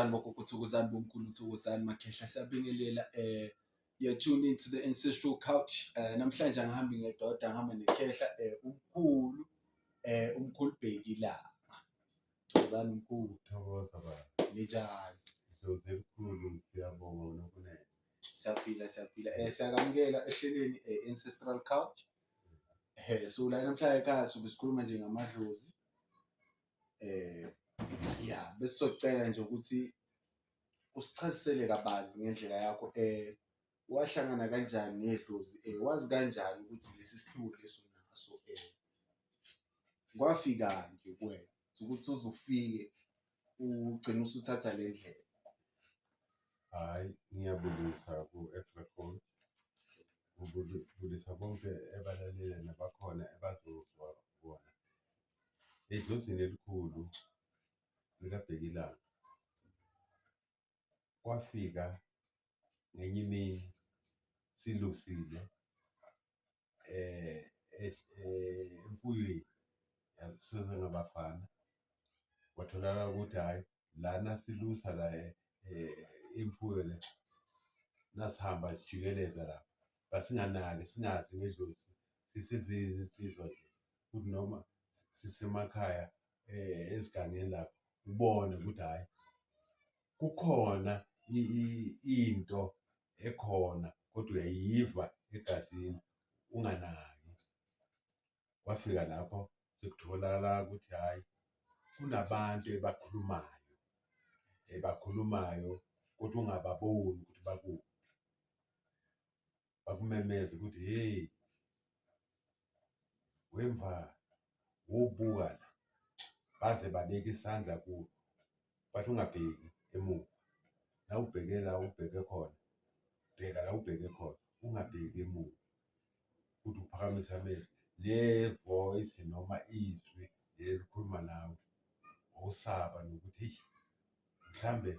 Thokozani bogogo, thokozani bomkhulu, thokozani makhehla, siyabingelela. You're tuned into the Ancestral Couch. Namhlanje angihambi ngedwa, ngihamba nekhehla, umkhulu, umkhulu Bheki Langa. Thokozani mkhulu. Thokoza baba. Ninjani? Idlozi elikhulu, siyabonga nokunene. Siyaphila, siyaphila. Siyakamukela ehlelweni Ancestral Couch. So la namhlanje ekhaya sobe sikhuluma nje ngamadlozi. Ya, besizocela nje ukuthi usichazisele kabanzi ngendlela yakho, wahlangana kanjani nedlozi, wazi kanjani ukuthi lesi siphiwo leso naso, kwafikani nje kuwena ukuthi uze ufike ugcine usuthatha le ndlela? Hhayi, ngiyabulisa ku-Extra Coach. Ngibulisa bonke abalalele nabakhona ebazozwa kuwona. Edlozini elikhulu likaBhekilanga kwafika ngenye imini silusile emfuyweni sisengabafana, kwatholakala ukuthi hhayi, lana silusa la imfuyo le, nasihamba sijikeleza lapha basinganaki, singazi ngedlozi, sisezinsizwa nje, ukuthi noma sisemakhaya esigangeni lapha ubone ukuthi hhayi, kukhona into ekhona kodwa uyayiva egazini unganaki. Kwafika lapho sekutholakala ukuthi hhayi, kunabantu ebakhulumayo, ebakhulumayo kodwa ungababoni ukuthi bakuphi. Bakumemeze ukuthi hey, wemva wobuka la, baze babeke isandla kuwe, bathi ungabheki emuva, la ubheke la ubheke khona, bheka la ubheke khona, ungabheki emuva, ukuthi uphakamise amehlo. Le voice noma izwi leli elikhuluma nawe, awusaba nokuthi eish, mhlambe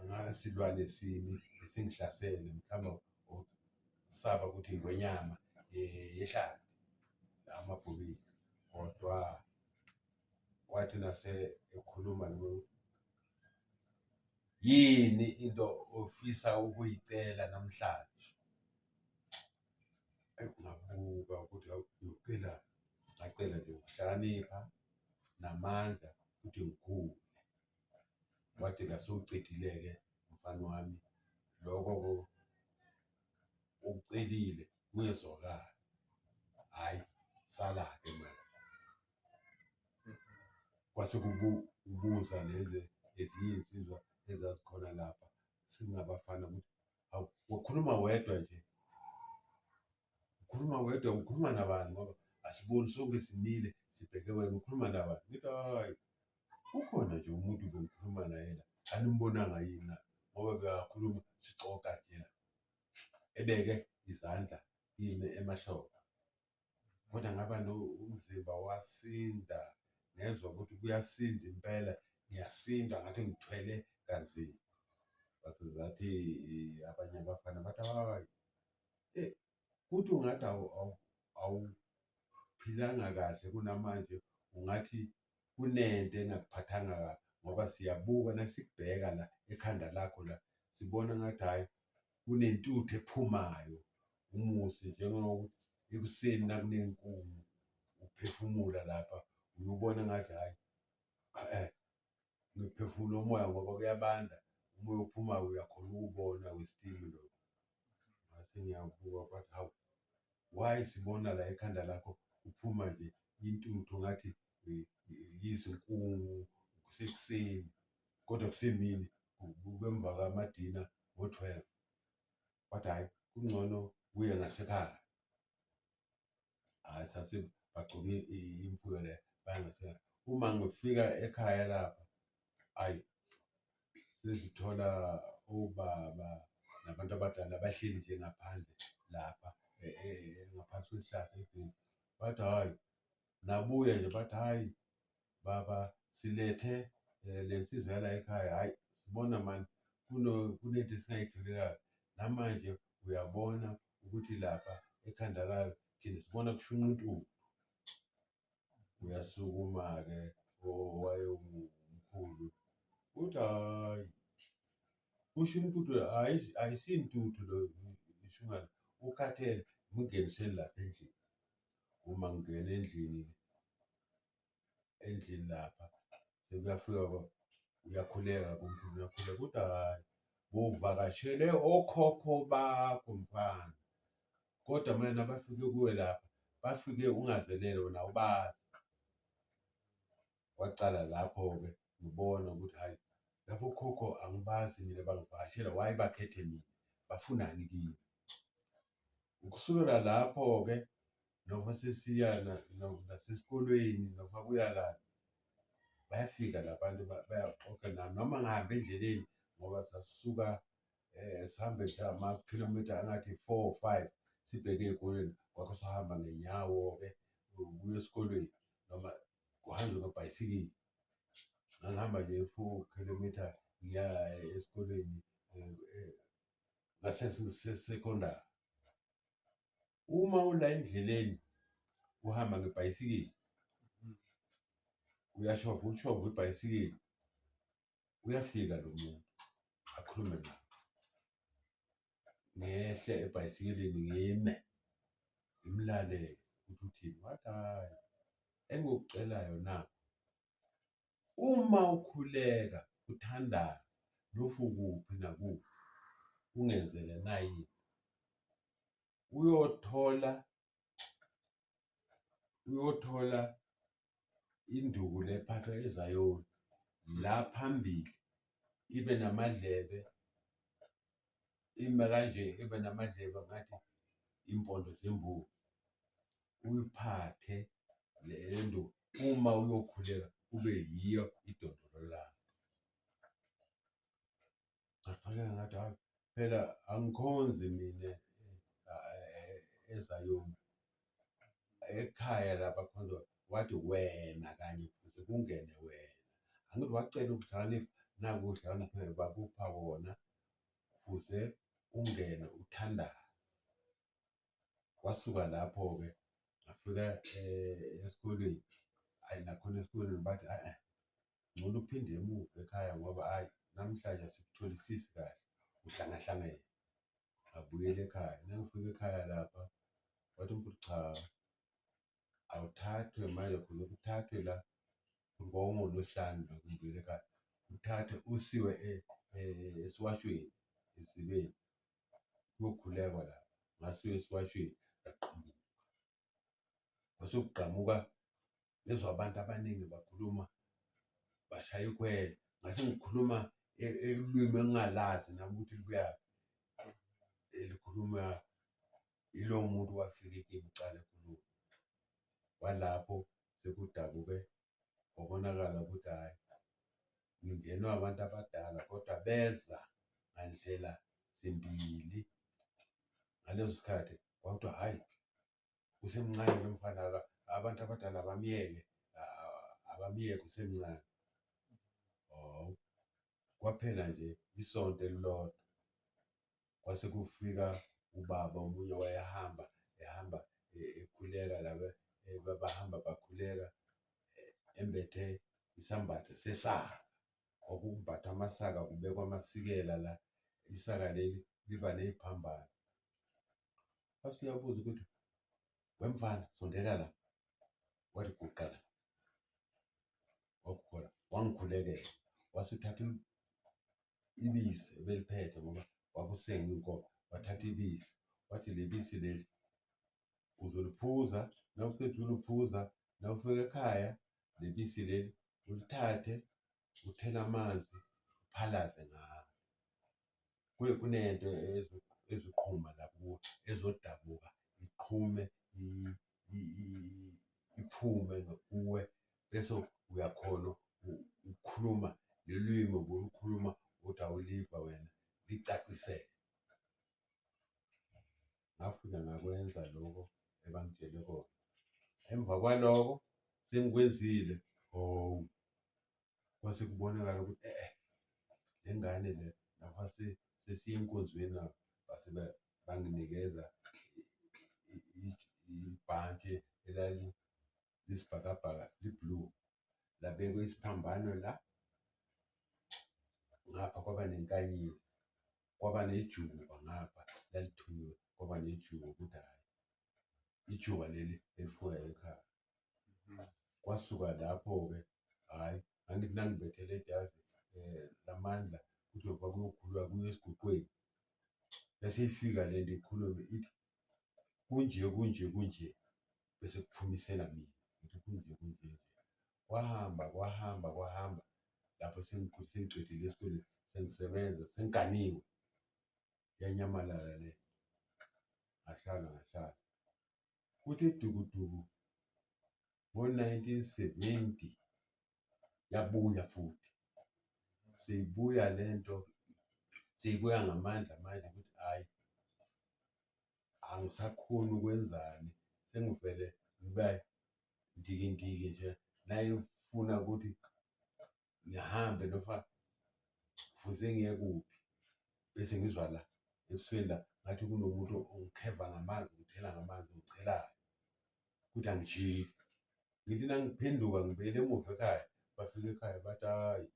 ngasilwane sini esingihlasele, mhlawumbe usaba ukuthi ingwenyama yehlathi, amabhubesi. Kodwa wathi nase ekhuluma lo, yini into ofisa ukuyicela namhlanje? Eyi, ngabuka ukuthi hawu, ngiyocelani? Ngacela nje ukuhlakanipha namandla ukuthi ngikhule. Wathi la sewucedile-ke mfana wami, lokho okucelile kuyezwakala. Hhayi, sala-ke manje. Kwase kubuza lezi ezinye iy'nsizwa ezazikhona lapha singabafana ukuthi hawu, wakhuluma wedwa nje, ukhuluma wedwa, ukhuluma nabani? Ngoba asiboni, sonke simile sibheke wena, ukhuluma nabani? Ngithi hhayi, kukhona nje umuntu bengikhuluma naye la, animbonanga yini na? Ngoba bekakhuluma sixoxa nje la, ebeke izandla kimi emahlombe. Kodwa ngaba umzimba wasinda, ngezwa ukuthi kuyasinda impela, ngiyasinda ngathi ngithwele kanzima. Base zathi abanye abafana bathi hhayi, kuthi ungathi awuphilanga kahle kunamanje, ungathi kunento engakuphathanga kahle, ngoba siyabuka nasikubheka la ekhanda lakho la, sibona ngathi hhayi, kunentuthu ephumayo, umusi njengokuthi ekuseni nakunenkungu uphefumula lapha, uyubona ngathi hhayi, ngiphefumula umoya ngoba kuyabanda, umoya ophumayo uyakhona ukuwubona we-steam lo. Ngase ngiyabuka bathi hawu, why sibona la ekhanda lakho kuphuma nje intuthu ngathi izinkungu kusekuseni, kodwa kusemini emva kwamadina ngo-12. Bathi hhayi, kungcono uye ngasekhaya. Hhayi, sase bagcoke imfuyo le baya ngasekhaya. Uma ngifika ekhaya lapha, hhayi, sengithola obaba nabantu abadala bahleli nje ngaphandle lapha ngaphansi kwesihlahla edini. Bathi hhayi, nabuya nje bathi hhayi baba, silethe le nsizwa yala ekhaya, hhayi sibona mani kunento esingayitholi kahle. Namanje uyabona ukuthi lapha ekhanda layo thina sibona kushunqa intuthu. Uyasukuma-ke owayewumkhulu, uthi hhayi, Kusho intuthu, ayisintuthu lo ishungane, ukhathele, mungeniseni lapha endlini. Uma ngingena endlini, endlini lapha sekuyafika uyakhuleka kumkhulu, uyakhuleka kodwa hhayi, uvakashele okhokho bakho mfana. Kodwa manje nabafike kuwe lapha, bafike ungazelele wena awubazi. Kwacala lapho-ke ngibona ukuthi hhayi, labo khokho angibazi mina bangivakashela, why bakhethe mina, bafunani kimi? Ukusukela lapho-ke noma sesiya nasesikolweni noma kuya la, bayafika la bantu bayaxoxa nami noma ngihambe endleleni ngoba sasisuka sihambe nje amakhilomitha angathi 4 or 5 sibheke ey'kolweni. Kwakho sahamba ngenyawo-ke ukuya esikolweni noma kuhanjwe ngebhayisikili. Ngangihamba nje 4 kilometer ngiya esikolweni ngase-secondary. Uma ula endleleni uhamba ngebhayisikili, uyashova ushova ibhayisikili, uyafika lo muntu akhulume nawe. Ngehle ebhayisikilini ngime ngimlalele ukuthi uthini. Wathi hhayi, engikucelayo nakhu, uma ukhuleka uthandaza nofu kuphi nakuphi ungenzele nayini, uyothola induku lephathwa eZayoni la phambili, ibe namadlebe, ime kanje, ibe namadlebe ngathi impondo zembuzi, uyiphathe le nduku uma uyokhuleka, kube yiyo idondolo lakho. Ngaqhubeka ngathi hayi phela angikhonzi mina eZayoni, ekhaya lapha khonza. Wathi wena kanye kuze kungene wena, angithi wacela ukuhlakanipha, naku ukuhlakanipha bakupha kona, kuze ungene uthandaze. Kwasuka lapho-ke ngafika esikolweni, hhayi nakhona esikolweni bathi e-e, ngcono uphinde emuva ekhaya ngoba hhayi namhlanje asikutholisisi kahle, uhlangahlangene. Ngabuyela ekhaya, nangifika ekhaya lapha wathi umkhulu cha, awuthathwe manje kuze kuthathwe la kwakungoLwesihlanu lokhu ngibuyele ekhaya, uthathwe usiwe esiwashweni esizibeni kuyokhulekwa la. Ngasiwa esiwashweni ngaqhamuka, kwase kugqamuka ngezwa abantu abaningi bakhuluma bashaya ikhwelo, ngase ngikhuluma ulwimi engingalazi nami ukuthi lubuyaphi, elikhuluma yilowo muntu wafika kimi kucala ekhuluma. Kwalapho sekudabuke kwabonakala ukuthi hhayi ngingenwa abantu abadala kodwa beza ngandlela zimbili. Ngaleso sikhathi kwakuthiwa hhayi usemncane lo mfana, abantu abadala abamyeke, abamyeke usemncane. Oh, kwaphela nje isonto elilodwa kwase kufika ubaba omunye wayehamba ehamba ekhuleka laba bahamba bakhuleka embethe isambatho sesaka. Kwakumbathwa amasaka kubekwa amasikela la, isaka leli liba ney'phambano. Wase uyabuza ukuthi wemfana sondela la, wathi guqa la, waguqa wangikhulekela, wase uthatha ibisi ebeliphethe ngoba kwakusenga inkomo, wathatha ibisi wathi le bisi leli uzoliphuza, nawuqeda uliphuza nawufika ekhaya le bisi leli ulithathe uthele amanzi uphalaze ngalo. Kunento ezoqhuma la kuwe, ezodabuka iqhume iphume kuwe, bese uyakhona ukukhuluma lolwimi obulukhuluma uthi awuliva wena licaciseke. Ngafika ngakwenza lokho ebangitshele kona. Emva kwaloko sengikwenzile, hawu, kwase kubonakala ukuthi e-e le ngane le lapha sesiya enkonzweni base banginikeza ibhantshi elalisibhakabhaka li-blue, labekwa isiphambano la, ngapha kwaba nenkanyezi. Kwaba nejuba ngapha lalithunyiwe, kwaba nejuba ukuthi hhayi ijuba leli elifuya ekhaya. Kwasuka lapho-ke hhayi ngangithi nangibethele ijazi lamandla kuthi kwakuyokhulwa kuye esiguqweni. Bese ifika le nto ikhulume ithi kunje kunje kunje bese kuphumisela mina ngithi kunje kunje nje. Kwahamba kwahamba kwahamba lapho sengicedile esikoleni sengisebenza sengiganiwe yanyamalala le ngahlala ngahlala. Kuthi dukuduku ngo-1970 yabuya futhi seyibuya lento seyibuya ngamandla manje ukuthi hhayi angisakhoni ukwenzani sengivele ngiba ndikindiki nje nayifuna ukuthi ngihambe noma kufuze ngiye kuphi bese ngizwa la ebusweni la ngathi kunomuntu ongikheva ngamanzi ngithela ngamanzi ngichelayo ukuthi angijiki ngithi nangiphenduka ngibuyele emuva ekhaya bafika ekhaya bathi hhayi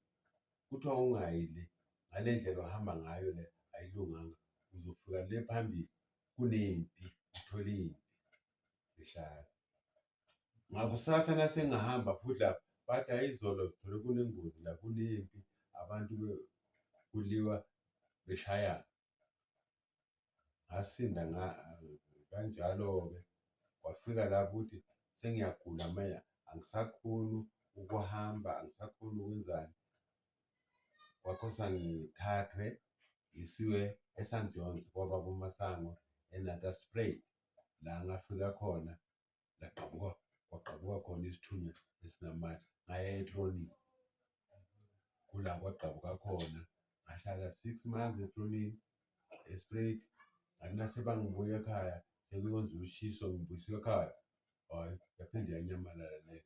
kuthiwa ungayi le ngale ndlela ohamba ngayo le ayilunganga uzofika le phambili kunempi uthole impi ngihlala Ngakusasa nasengihamba futhi lapha bathi hhayi izolo sithole kunengozi la kunempi abantu kuliwa beshayana. Ngasinda kanjalo-ke kwafika lapho ukuthi sengiyagula manje angisakhoni ukuhamba, angisakhoni ukwenzani. Kwakhosa ngithathwe ngisiwe e-St Johns kwababa uMasango eNatalspruit la ngafika khona lagqabuka kwagqabuka khona isithunywa esinamandla ngaya ethronini kula kwagqabuka khona ngahlala 6 months ethronini e-straight. Ngathi nase bangibuya ekhaya sekuyonza ushiso ngibuyiswe ekhaya, hhayi yaphinde yanyamalala le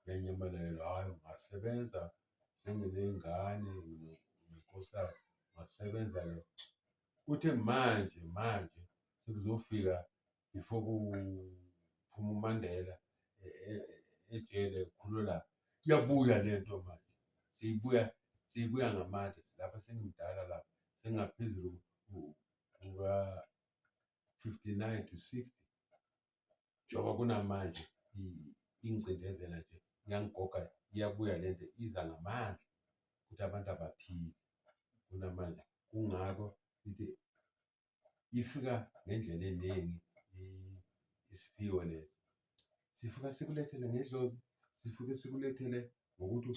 yanyamalala. Hhayi ngasebenza senginey'ngane nonkosikazi ngasebenza lo kuthe manje manje sekuzofika before kuphuma uMandela ejele khulula iyabuya lento manje seyibuya seyibuya ngamandla lapha sengimdala lapha sengaphezulu kuka-59 to 60 njengoba kunamanje ingcindezela nje iyangigoga iyabuya lento iza ngamandla ukuthi abantu abaphili kunamandla kungakho ithi ifika ngendlela eningi isiphiwo lesi sifika sikulethele ngedlozi sifike sikulethele ngokuthi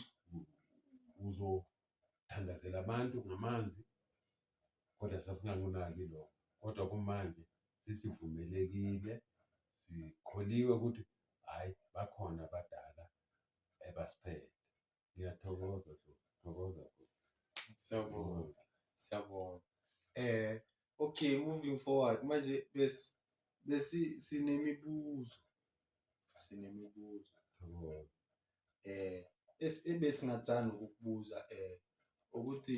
uzothandazela abantu ngamanzi kodwa sasingakunaki lokho kodwa kumanje sesivumelekile sikholiwe ukuthi hhayi bakhona abadala ebasiphethe. Ngiyathokoza thokoza. Siyabonga. Siyabonga. Okay, moving forward manje bese besi sinemibuzo. Sinemibuzo. Thokoza. Ebesingathanda ukukubuza ukuthi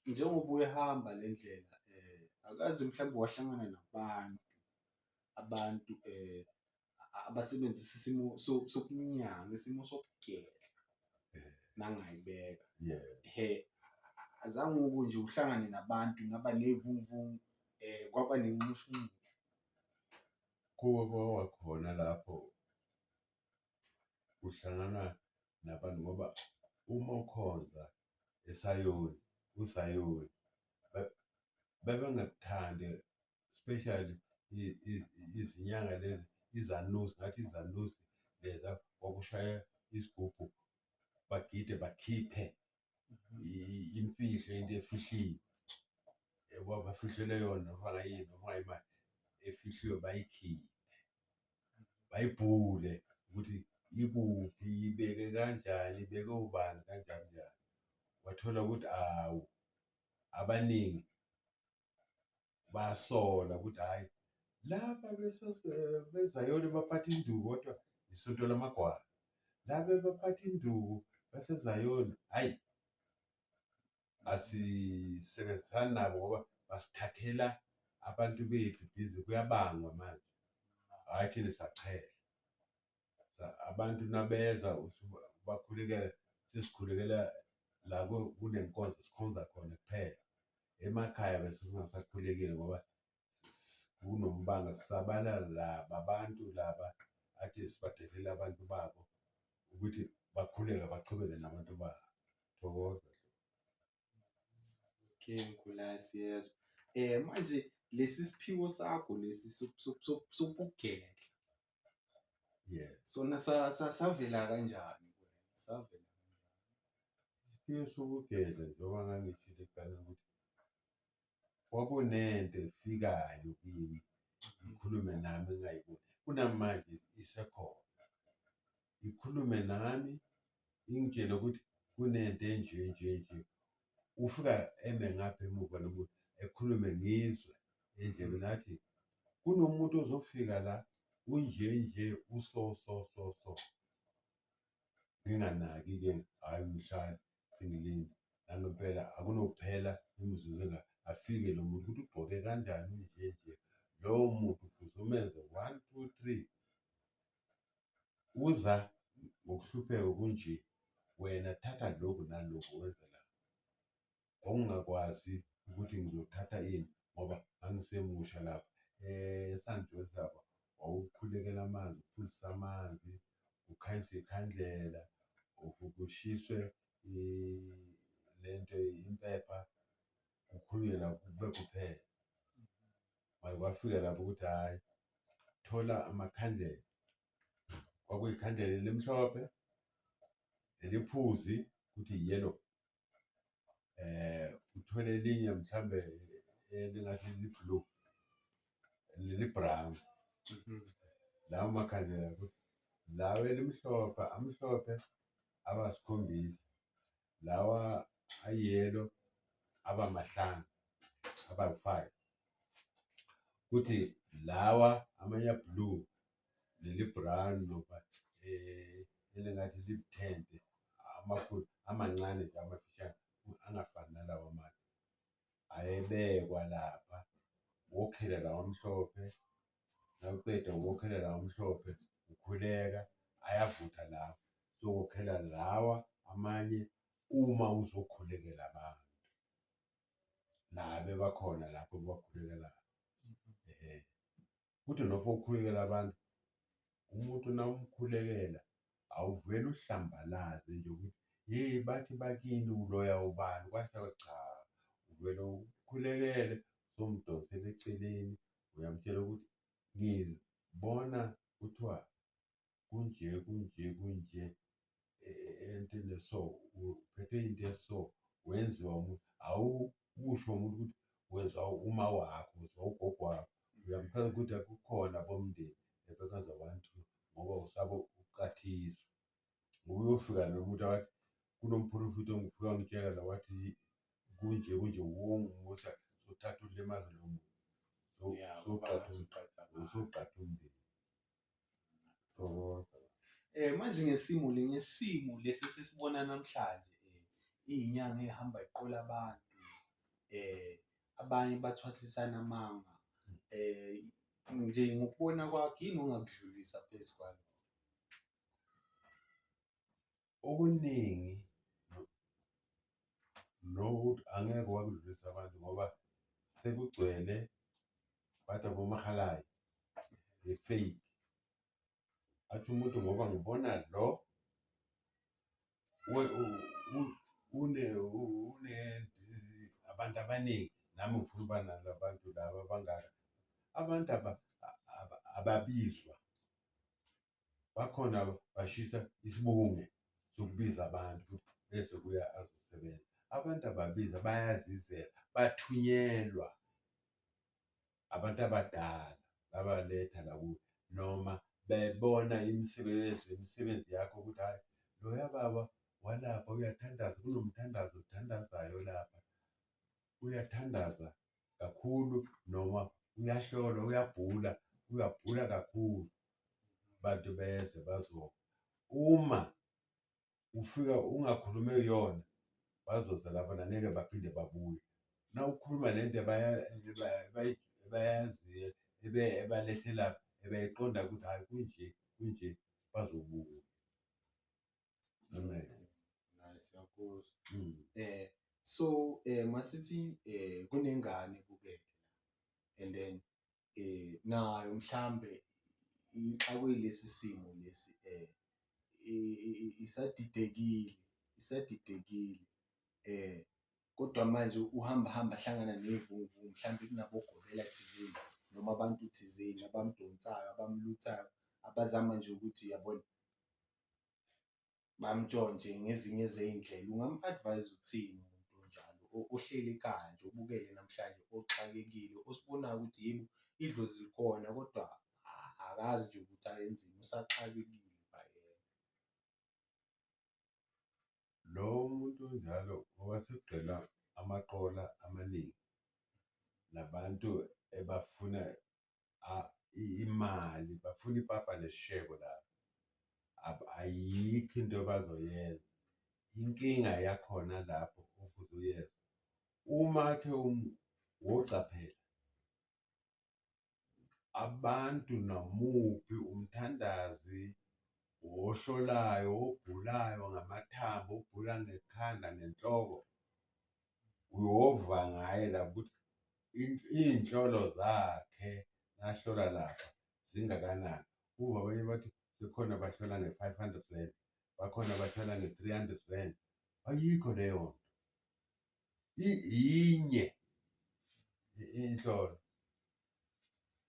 njengoba uyihamba le ndlela akaze mhlawumbe wahlangana nabantu abantu abasebenzisa isimo sokunyanga isimo sokugedla nangayibeka he azange uku nje uhlangane nabantu naba nevunguvungu kwaba nenxushunxushu. Kuke kwabakhona lapho kuhlangana nabantu ngoba uma ukhonza eSayoni uSayoni babengakuthandi especially izinyanga lezi izanusi ngathi izanusi leza kwakushaya isigubhu bagide bakhiphe imfihlo into efihliwe bafihlele yona noma ngayini noma ngayimali efihliwe bayikhiphe bayibhule ukuthi ikuphi ibeke kanjani ibeke ubani kanjani njani. Wathola ukuthi awu abaningi bayasola ukuthi hhayi laba bezayoni baphatha induku kodwa isonto lamagwala, laba baphatha induku basezayoni hhayi asisebenzisani nabo ngoba basithathela abantu bethu busy kuyabangwa manje. Hhayi thina sachela abantu nabeza bakhulekela sesikhulekela La kunenkonzo sikhonza khona kuphela. Emakhaya bese singasakhulekile ngoba kunombanga, sisabala laba bantu laba athi sibadedele abantu babo ukuthi bakhuleke bachubeke nabantu babo. Thokoza. Okay, mkhulu, siyezwa. Manje lesi siphiwo sakho lesi sokugedla. Yes. Sona savela kanjani kuwena? Savela Isiphiwo sokugedla, njengoba ngangishilo ekuqaleni ukuthi kwakunento efikayo kimi ikhulume nami ngingayiboni. Kunamanje isekhona. Ikhulume nami ingitshele ukuthi kunento enje nje nje. Ufika eme ngapha emuva lo muntu ekhulume ngizwe endlebeni athi kunomuntu ozofika la unje nje uso so so so. Nginganaki-ke, hhayi ngihlale sengilinde. Nangempela akunokuphela imizuzu engaka afike lo muntu ukuthi ugqoke kanjani unje nje. Lowo muntu ufuze umenze one, two, three. Uza ngokuhlupheka okunje, wena thatha lokhu nalokhu wenze la. Ngokungakwazi ukuthi ngizothatha ini ngoba ngangisemusha lapha eSan Jose lapha wawukhulekela amanzi, uphuzise amanzi, kukhanyiswe ikhandlela, kushiswe lento impepha, kukhulunywe la kube kuphela. Manje kwafika lapho ukuthi hhayi, thola amakhandlela. Kwakuyikhandlela elimhlophe, eliphuzi, kuthi yellow. Uthole elinye mhlambe elingathi li-blue, leli-brown. Lawo makhandlela ukuthi lawa elimhlophe amhlophe aba sikhombisa, lawa a-yellow aba mahlanu, aba five. Kuthi lawa amanye a-blue leli brown noma elingathi libuthente amakhulu amancane nje amafishane angafani nalawa amade, ayebekwa lapha wokhela lawa amhlophe, nawuqeda wokhela lawa amhlophe ukhuleka ayavutha lawa, sowokhela lawa amanye uma uzokhulekela abantu la bebakhona lapho bakhulekelayo. Kuthi nokho ukukhulekela abantu, umuntu nawumkhulekela awuvele uhlambalaze nje ukuthi yeyi bathi bakini uloya ubani kwasha, cha, uvele ukhulekele usumdonsela eceleni uyamtshela ukuthi ngibona kuthiwa kunje kunje kunje entweni eso, uphethwe into eso, wenziwa umuntu, awukusho umuntu ukuthi wenziwa uma wakho, wenziwa ugogo wakho. Uyamchaza ukuthi akukhona abomndeni ebekwenza one two ngoba usaba ukuqathiswa. Ngoba uyofika lo muntu awathi kunomprofiti ongifika ngitshela la wathi kunje kunje wongusa uthatha ulimaze lo muntu. Usuqatha umndeni. Thokoza. Manje ngesimo le ngesimo lesi esisibona namhlanje iy'nyanga ey'hamba y'qola abantu abanye bathwasisana amanga nje ngokubona kwakho yini ongakudlulisa phezu kwalokho? Okuningi nokuthi angeke wakudlulisa abantu ngoba sekugcwele bathi abomahalayi i-fake. Athi umuntu ngoba ngibona lo une abantu abaningi nami ngifuna ukuba nala bantu laba abangaka. Abantu ababizwa, bakhona bashisa isibunge sokubiza abantu ukuthi bese kuya azosebenza. Abantu ababiza bayazizela, bathunyelwa abantu abadala babaletha la kuwe noma bebona imisebenzi imisebenzi yakho ukuthi hhayi loya baba walapha uyathandaza, kunomthandazo othandazayo lapha, uyathandaza kakhulu noma uyahlola, uyabhula, uyabhula kakhulu. Bantu beze bazo uma ufika ungakhulumi yona bazoza lapha ngeke baphinde babuye. Nawukhuluma lento ebayaziyo ebalethe lapha ebayiqonda ukuthi hhayi kunje kunje bazobuya. Amen. Nice. Siyakuzwa. So masithi kunengane ebukele and then nayo mhlambe ixakwe yilesi simo lesi, isadidekile, isadidekile, kodwa manje uhamba hamba ahlangana ney'vunguvungu mhlampe kunabogobela thizeni noma abantu thizeni abamdonsayo, abamluthayo, abazama nje ukuthi yabona bamntshontshe ngezinye zey'ndlela. Ungamu-advise-a ukuthini umuntu onjalo ohleli ekhaya nje obukele namhlanje oxakekile osibonayo ukuthi yebo idlozi likhona kodwa akazi nje ukuthi ayenzeni usaxakekile kwayena. Lowo muntu onjalo ngoba sekugcwele amaqola amaningi nabantu ebafuna imali, bafuna ipapa nesishebo lapho, ayikho into abazoyenza. Inkinga yakhona lapho ofuze uyezwa, uma the wocaphela abantu namuphi umthandazi ohlolayo, ogulayo ngamathambo, ogula ngekhanda, ngenhloko, uyova ngaye lapho ukuthi iy'nhlolo zakhe nahlola lapha zingakanani. Uva abanye bathi sekhona bahlola nge-500 rand, bakhona bahlola nge-300 rand. Ayikho leyo nto. Yinye inhlolo.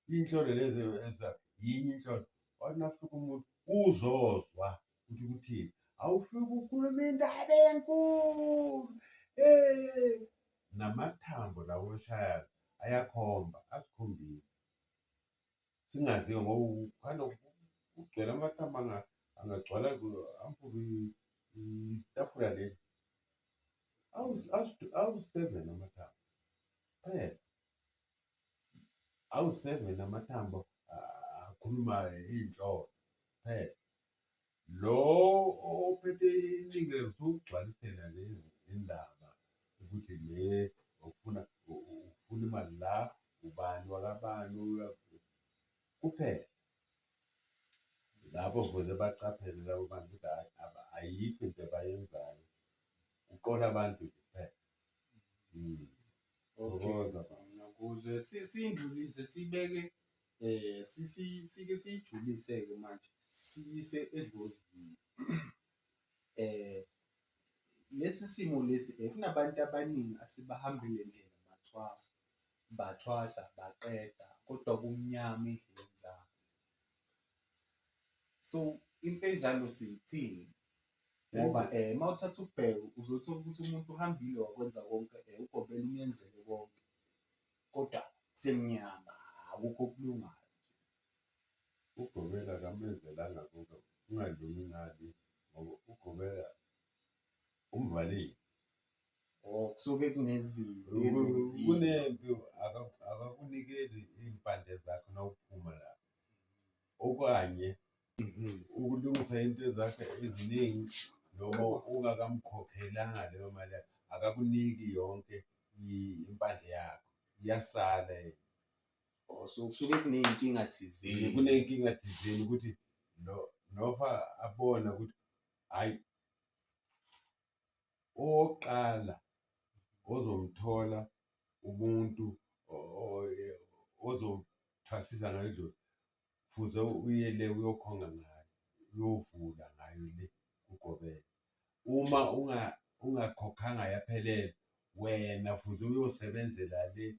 Iy'nhlolo lezi yinye inhlolo. Wathi nafika umuntu uzozwa ukuthi kuthini. Awufiki ukhuluma indaba enkulu. Hey, namathambo lawo oshayayo ayakhomba, asikhombise. Singaziwa ngoba ukhanda kugcwele amathambo angagcwala amphuphe itafula leli. Awu-7 amathambo kuphela. Awu-7 amathambo akhuluma iy'nhlolo kuphela. Lo ophethe iningi usugcwalisela le indaba ukuthi le ufuna ufuna imali la ubani wakabani kuphela. Lapho kuze bacaphele labo bantu ukuthi hhayi ayikho into abayenzayo, uqola abantu nje kuphela. Okay, Thokoza baba. Ngiyakuzwa. Siyindlulise sibeke sike siyijulise-ke manje siyise edlozini. Lesi simo lesi kunabantu abaningi asebahambile ndlela bathwasa, bathwasa baqeda kodwa kumnyama ey'ndleleni zabo. So into enjalo siyithini? Ngoba uma uthatha ukubheka uzothola ukuthi umuntu uhambile wakwenza konke, ugobela umenzele konke kodwa kusemnyama akukho okulungayo. Ugobela akamenzelanga konke, kungalungi ngani ngoba ugobela umvalile. Oh, kusuke kunezinto ezenziwe. Kunempi, akakunikeli iy'mpande zakho nawuphuma lapho. Okanye ukulungisa into zakhe eziningi noma ungakamkhokhelanga leyo mali yakhe, akakuniki yonke impande yakho, iyasala yena. Oh, so kusuke kuney'nkinga thizeni. Kuney'nkinga thizeni ukuthi lo noma abona ukuthi hhayi owokuqala ozomthola umuntu ozothwasisa ngedlozi fuze uye le uyokhonga ngayo, uyovula ngayo le kugobela. Uma ungakhokhanga yaphelela, wena fuze uyosebenzela le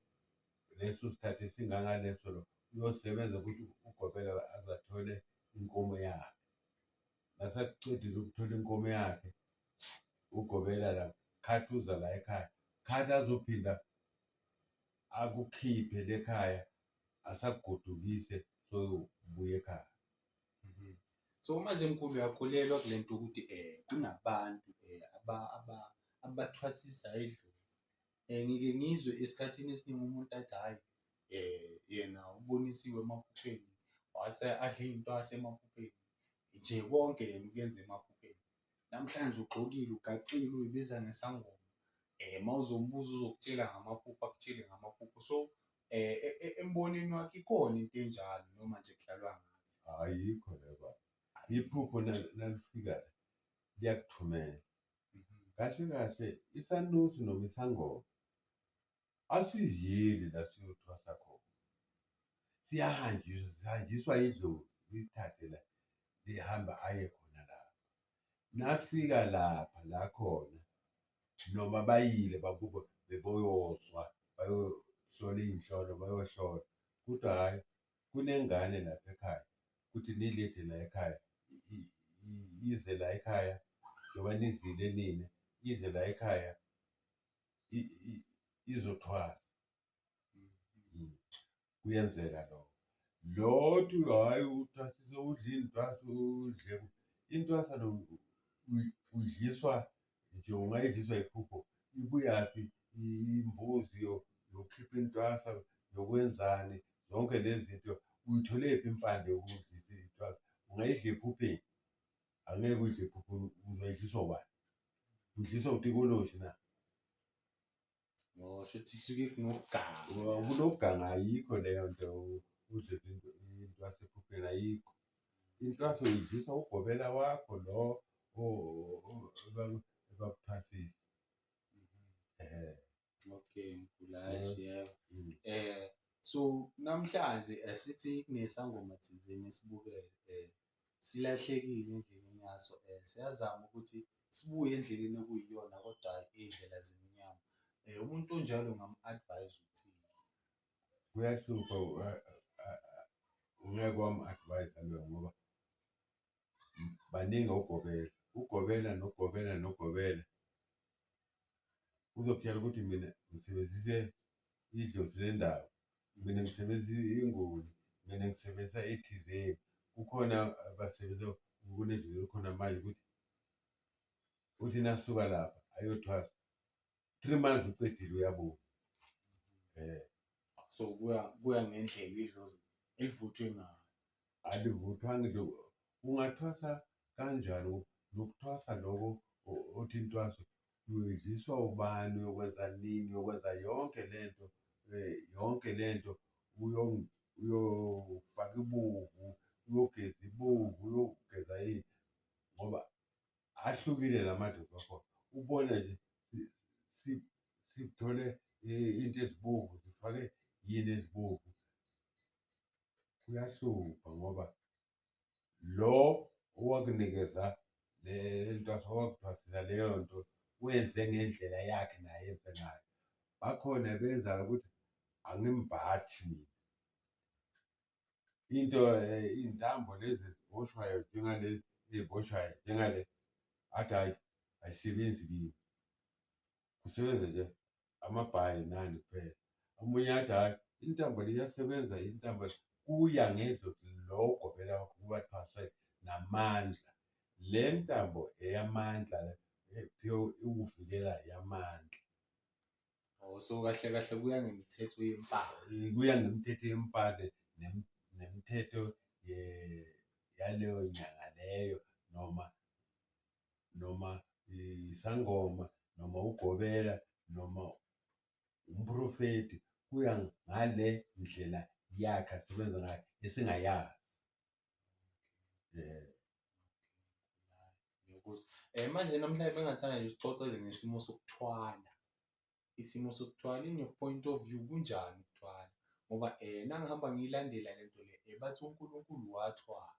leso sikhathi esingangaleso lo uyosebenza ukuthi ugobela aze athole inkomo yakhe. Nasekucedile ukuthola inkomo yakhe ugobela la khathi uza la ekhaya, khathi azophinda akukhiphe le ekhaya asakugodukise sobuya ekhaya. So manje mkhulu uyakholelwa kule nto ukuthi kunabantu abathwasisa idlozi. Ngike ngizwe esikhathini esiningi umuntu athi hhayi yena ubonisiwe emaphupheni wase adle iy'ntwasa emaphupheni nje konke yena ukuyenza emaphupheni. Namhlanje ugqokile ugaxile uy'biza ngesangoma, uma uzombuza uzokutshela ngamaphupho akutshele ngamaphupho. So embonweni wakho ikhona into enjalo noma nje kudlalwa ngathi? Ayikho leyo baba. Iphupho nalifika liyakuthumela. Kahle kahle isanusi noma isangoma asiziyeli la siyothwasa khona. Siyahanjiswa, sihanjiswa idlozi lithathe la lihamba aye khona lapha. Nafika lapha la khona noma bayile bakubo beboyozwa bayohlola iy'nhlolo bayohlola kodwa hhayi kunengane lapha ekhaya kuthi nilethe la ekhaya ize la ekhaya njengoba nizile nina ize la ekhaya izothwasa. Kuyenzeka lokho. Lo othi hhayi uthwasise udle intwaso udle intwasa uyidliswa nje ungayidliswa iphupho ibuyaphi imbuzi yokukhipha intwasa yokwenzani zonke lezi zinto uyitholephi impande yokudlisa intwasa ungayidla ephupheni angeke uyidle ephupheni uzoyidliswa ubani uyidliswa utikoloshi na? Oh, shuthi isuke kunokuganga. Kunokuganga ayikho leyo nto udle intwaso ephupheni ayikho. Intwaso uyidliswa ugobela wakho lo ebakuthwasisa. Ehhe. Okay, mkhulu, hhayi siyeva. So namhlanje asithi kunesangoma thizeni esibukele silahlekile endleleni yaso siyazama ukuthi sibuye endleleni okuyiyona kodwa hhayi iy'ndlela zimnyama. Umuntu onjalo ungamu-advise uthini? Kuyahlupha ungeke wamu-advise loyo ngoba baningi ogobela, ugobela nogobela nogobela uzokutshela ukuthi mina ngisebenzise idlozi lendawo, mina ngisebenzisa inguni, mina ngisebenzisa ethizeni. Kukhona abasebenzisa kunedlozi elikhona manje ukuthi uthi nasuka lapha ayothwasa 3 months uqedile uyabuya. So kuya ngendlela idlozi elivuthwe ngayo. Alivuthwanga idlozi. Ungathwasa kanjani nokuthwasa loko othi intwaso uyoyidliswa ubani, uyokwenza nini, uyokwenza yonke lento yonke lento uyofaka ibubu, uyogeza ibubu, uyogeza ini ngoba ahlukile la madoda akhona. Ubone nje sithole into ezibovu zifake yini ezibovu kuyahlupha ngoba lo owakunikeza le ntwaso owakuthwasisa leyo nto wenze ngendlela yakhe naye enze ngayo. Bakhona benza ukuthi angimbathi mina. Into iy'ntambo lezi eziboshwayo njengalezi ey'boshwayo njengale athi hhayi ayisebenzi kimi. Kusebenza nje amabhayi nani kuphela. Omunye athi hhayi intambo le iyasebenza intambo le. Kuya ngedlozi lo ogobela wakho ukuba thwaswe namandla. Le ntambo eyamandla le ephiwe ukuvikela yamandla. Oh, so kahle kahle kuya ngemithetho yempande. Kuya ngemithetho yempande nemithetho yaleyo nyanga leyo noma isangoma noma ugobela noma umprofethi kuya ngale ndlela yakhe asebenza ngayo esingayazi. Ngiyakuzwa. Manje namhlanje bengingathanda nje usixoxele ngesimo sokuthwala. Isimo sokuthwala in your point of view kunjani ukuthwala? Ngoba nangihamba ngiyilandela le nto le bathi uNkulunkulu wathwala,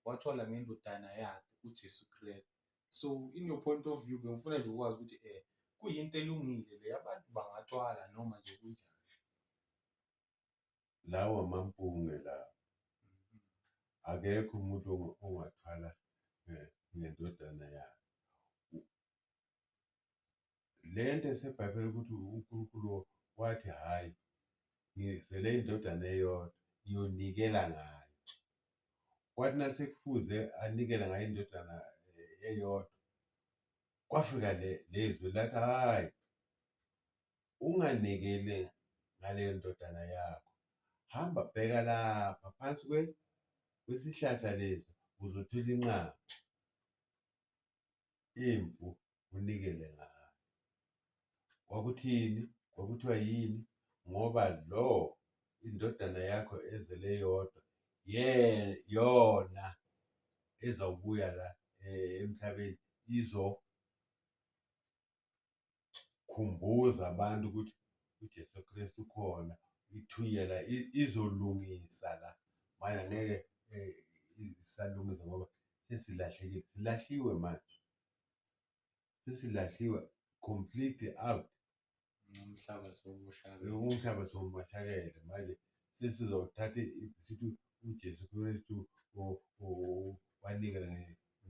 wathwala ngendodana yakhe uJesu Kristu. So in your point of view bengifuna nje ukwazi ukuthi kuyinto elungile le abantu bangathwala noma nje kunjani? Lawa amampunge lawa. Akekho umuntu ongathwala ngendodana yakhe. Le nto eseBhayibhelini ukuthi uNkulunkulu wathi hhayi ngizele indodana eyodwa ngiyonikela ngayo. Kwathi nasekufuze anikele ngayo indodana eyodwa, kwafika lezwi lathi hhayi unganikeli ngaleyo ndodana yakho, hamba bheka lapha phansi kwesihlahla lesi uzothola inqama, imvu unikele ngayo. Kwakuthini? Kwakuthiwa yini? Ngoba lo indodana yakho ezele yodwa yona ezawubuya la emhlabeni izo. Khumbuza abantu ukuthi uJesu Kristu ukhona, ithunyela izolungisa la. Manje angeke isalungisa ngoba sesilahlekile, silahliwe manje. Sesilahliwe completely out. Umhlaba sowumoshakele. Umhlaba sowumoshakele manje sesizothatha sithi uJesu Kristu wanikela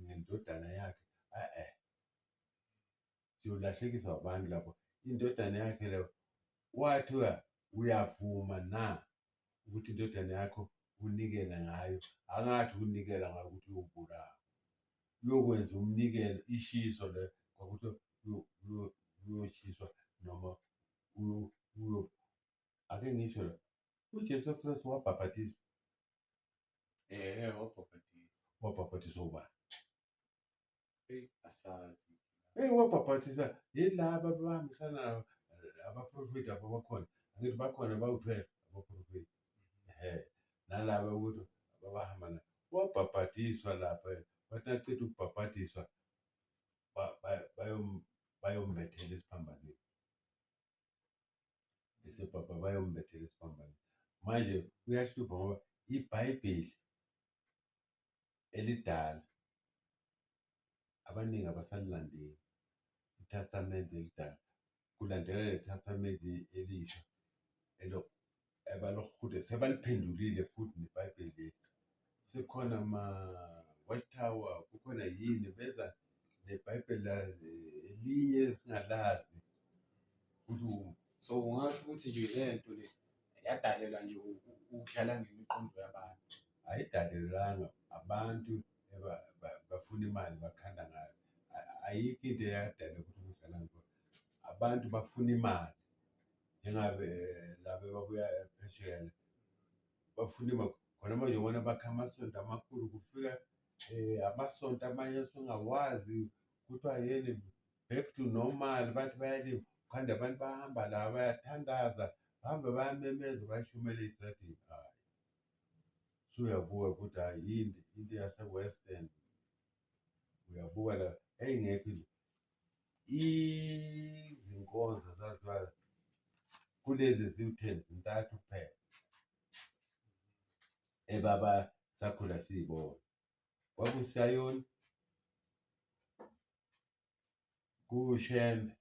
ngendodana yakhe. E-e, siyolahlekiswa abantu lapho. Indodana yakhe leyo wathiwa uyavuma na ukuthi indodana yakho unikele ngayo? Angathi unikela ngayo ukuthi uyobulawa, uyokwenza umnikelo ishiso le kwakuthiwa uyoshiswa noma uyo ake ngisho la uJesu Kristu wabhabhatiswa. Wabhabhatiswa. Wabhabhatiswa ubani? Eyi, asazi. Eyi, wabhabhathisa yilaba abahambisana abaprofethi abo bakhona, angithi bakhona bawu-12 abaprofethi. Ehhe, nalaba ukuthi abahamba nabo. Wabhabhadiswa lapha, wathi naceda ukubhabhadiswa bayombethela esiphambanweni. Esebhabha bayombethela esiphambanweni. Manje kuyahlupha ngoba iBhayibheli elidala abaningi abasalilandeli iTestamente elidala, kulandela le Testamente elisha ebalihude sebaliphendulile futhi neBhayibheli leli. Sekukhona ama-Watch Tower, kukhona yini beza neBhayibheli elinye esingalazi ukuthi. So ungasho ukuthi nje le nto le yadalelwa nje ukudlala ngemiqondo yabantu? Ayidalelwanga abantu bafuna imali bakhanda ngayo. Ayikho into eyadalelwa ukuthi ukudlala abantu bafuna imali njengabe laba ababuya phesheya bafuna imali. Khona manje ubona bakha amasonto amakhulu kufika amasonto amanye esingawazi kuthiwa yini back to normal bathi bayalima ukhande abantu bahamba la bayathandaza bahambe bayamemeza bayashumela ey'tradini. Hhayi, usuyabuka ukuthi hhayi yini into yase-western uyabuka la yayingekho izinkonzo zaziwa kulezi ziwu-10 zintathu kuphela ebaba sakhula siyibona kwakuSayoni kuShembe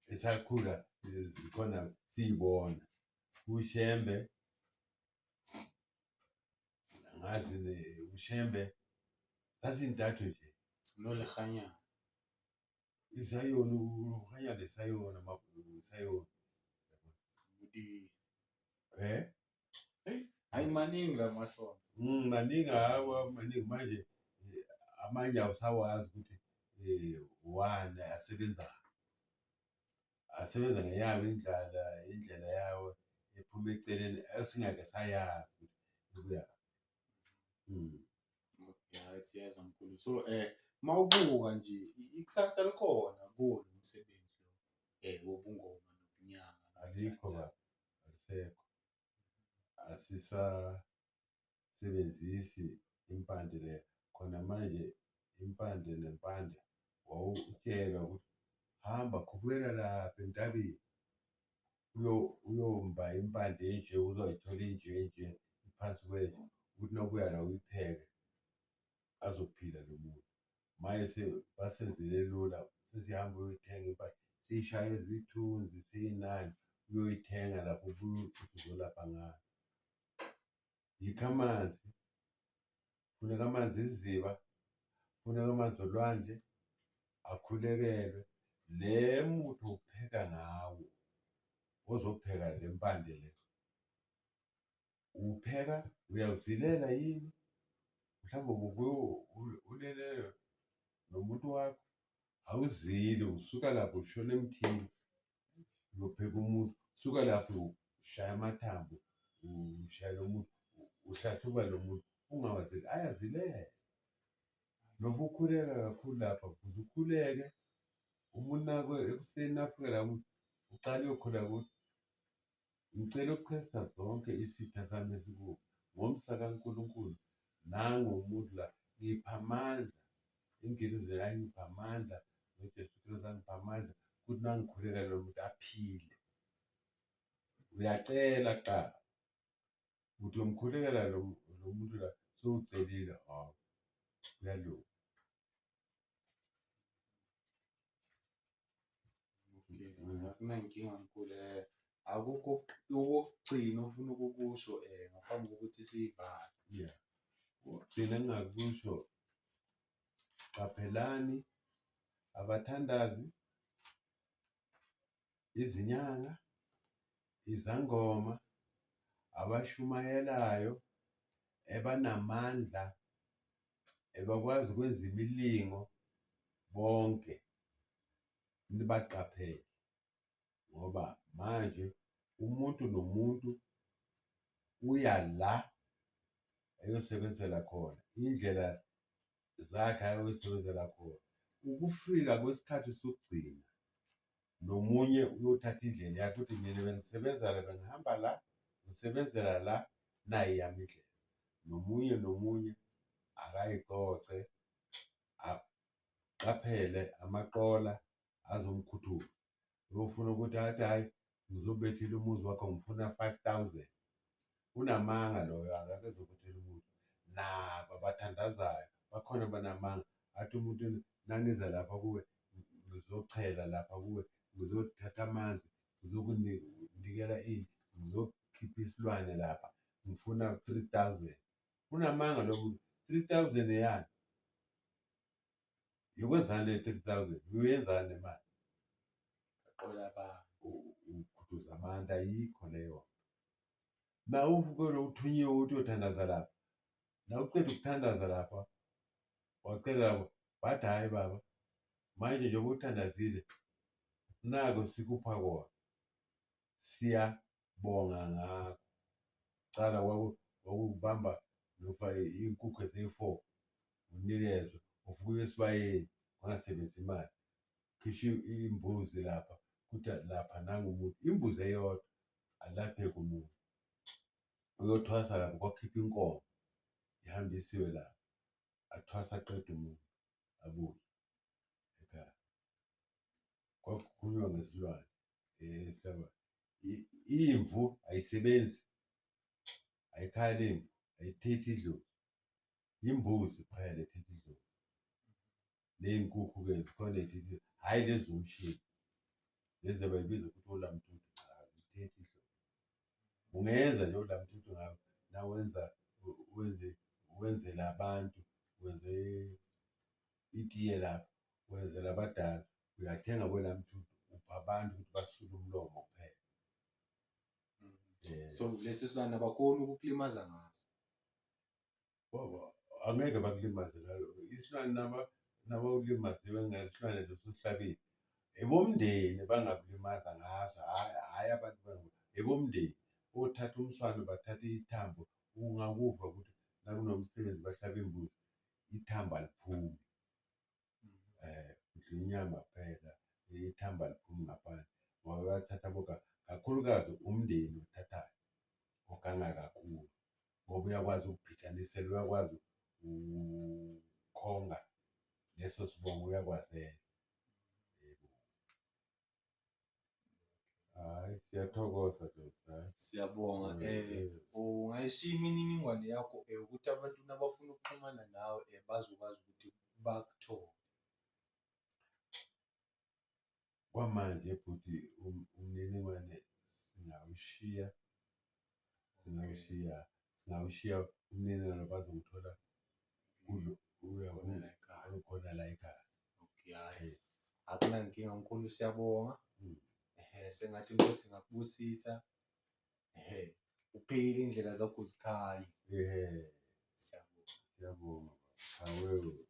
esakhula zikhona siyibona kuShembe angazi uShembe zazintathu nje noLekganyane isayoni uLekganyane isayoni isayoni Modise eh hayi maningi la masonto. Maningi hawa maningi manje amanye awusawazi ukuthi wani asebenza asebenza ngeyawo indlala indlela yawo ephuma eceleni esingeke sayazi ukuthi ibuyaphi. Okay, hhayi siyezwa mkhulu. So mawubuka nje ikusasa likhona kuwo lo msebenzi lo wobungoma nobunyanga? Alikho baba, alisekho. Asisasebenzisi impande le khona manje impande nempande wawutshelwa ukuthi hamba khuphukela lapha entabeni uyomba impande enje uzoyithola inje nje iphansi kwetshe ukuthi nawubuya la uyipheke azophila lo muntu. Manje basenzele lula sesihamba uyoyithenga impande siyishaye izithunzi siyinani uyoyithenga lapho ubuye uthi uzolapha ngayo. Yikha amanzi, funeka amanzi esiziba, funeka amanzi olwandle akhulekelwe. Le muthi upheka ngawo ozopheka le mpande le uwupheka uyawuzilela yini? Mhlawumbe ubuke ulele nomuntu wakho awuzili usuka lapho ushona emthini uyopheka umuntu usuka lapho ushaya amathambo ushaya lo muntu uhlahluka lo muntu ungawazili ayazilela. Noma ukhuleka kakhulu lapha ukuze ukhuleke umuntu nakho ekuseni nafika la ucale uyokhuleka ukuthi ngicela ukuchesa zonke isitha sami esikubi ngomsa kaNkulunkulu nangu umuntu la ngipha amandla ingilozi yayingipha amandla. noJesu Kristu angipha amandla ukuthi mangikhuleka lo muntu aphile. Uyacela kuqala ukuthi uyomkhulekela lo muntu la sewucelile, hawu kuyalunga. Okay, akunankinga mkhulu. Akukho okokugcina ofuna ukukusho ngaphambi kokuthi siyivale. Yeah. Okugcina engingakusho, qaphelani abathandazi, izinyanga, izangoma, abashumayelayo, abanamandla, ebakwazi ukwenza imilingo bonke nibaqaphele ngoba manje umuntu nomuntu uya la eyosebenzela khona indlela zakhe ayosebenzela khona. Ukufika kwesikhathi sokugcina nomunye uyothatha indlela yakhe ukuthi mina bengisebenza la, bengihamba la, ngisebenzela la, nayi yami indlela. Nomunye nomunye akayicoce aqaphele amaqola azomkhuthuza. Uyofuna ukuthi athi hhayi ngizobethela umuzi wakho ngifuna 5,000. Unamanga loyo akake ezobethela umuzi. Nabo abathandazayo bakhona abanamanga athi umuntu nangiza lapha kuwe ngizochela lapha kuwe ngizothatha amanzi ngizokunikela ini ngizokhipha isilwane lapha ngifuna 3000. Unamanga lo muntu 3000 yani? Yokwenzani le 3000? Uyoyenzani le mali? Aqola abantu. Ukhuthuza abantu ayikho leyo. Na ufukele uthunyiwe ukuthi uyothandaza lapha. Na uqeda ukuthandaza lapha wacela labo bathi hhayi baba manje njengoba uthandazile nako sikupha kona siyabonga ngakho. Cala kwakubamba nofa iy'nkukhu eziyi-four unikezwe uvuke uye esibayeni wangasebenzi imali khishwe imbuzi lapha kuthi lapha nangu umuntu imbuzi eyodwa alapheke umuntu uyothwasa lapho kwakhipha inkomo ihambisiwe lapha athwasa aqede umuntu abuye ekhaya kwakukhulunywa ngesilwane esihlaba imvu ayisebenzi ayikhali imvu ayithethi idlozi imbuzi kuphela ethetha idlozi ney'nkukhu-ke zikhona ey'thetha hhayi lezi zomshini lezi abayibiza ukuthi olamthuthu cha azilithethi idlozi ungenza nje olamthuthu ngawe nawenza wenze wenzela abantu wenze itiye lapho wenzela abadala uyathenga kwelamthuthu upha abantu ukuthi basule umlomo kuphela. So lesi silwane abakhoni ukukulimaza ngaso. Baba angeke bakulimaze ngalo isilwane naba nabawulimaziwe ngesilwane leso usihlabile ebomndeni bangakulimaza ngaso hhayi hhayi abantu ebomndeni othatha umswano bathathe ithambo ungakuva ukuthi nakunomsebenzi bahlaba imbuzi ithambo aliphumi udla inyama kuphela ithambo aliphumi ngaphandle ngoba bayathatha boga kakhulukazi umndeni othathayo oganga kakhulu ngoba uyakwazi ukuphithanisela uyakwazi ukukhonga leso sibongo uyakwazela yebo. Hhayi siyathokoza ndoda hhayi. Siyabonga ungayishiya imininingwane yakho ukuthi abantu nabafuna ukuxhumana nawe bazokwazi ukuthi bakuthole. Kwamanje bhuti umniningwane singawushiya, singawushiya, singawushiya umniningwane bazongithola kulo khona la ekhaya. Okay, hhayi akunankinga mkhulu siyabonga. Ehhe sengathi inkosi ingakubusisa. Ehhe uphile indlela zakho zikhanye. Ehhe Siyabonga. Siyabonga. Hawewe.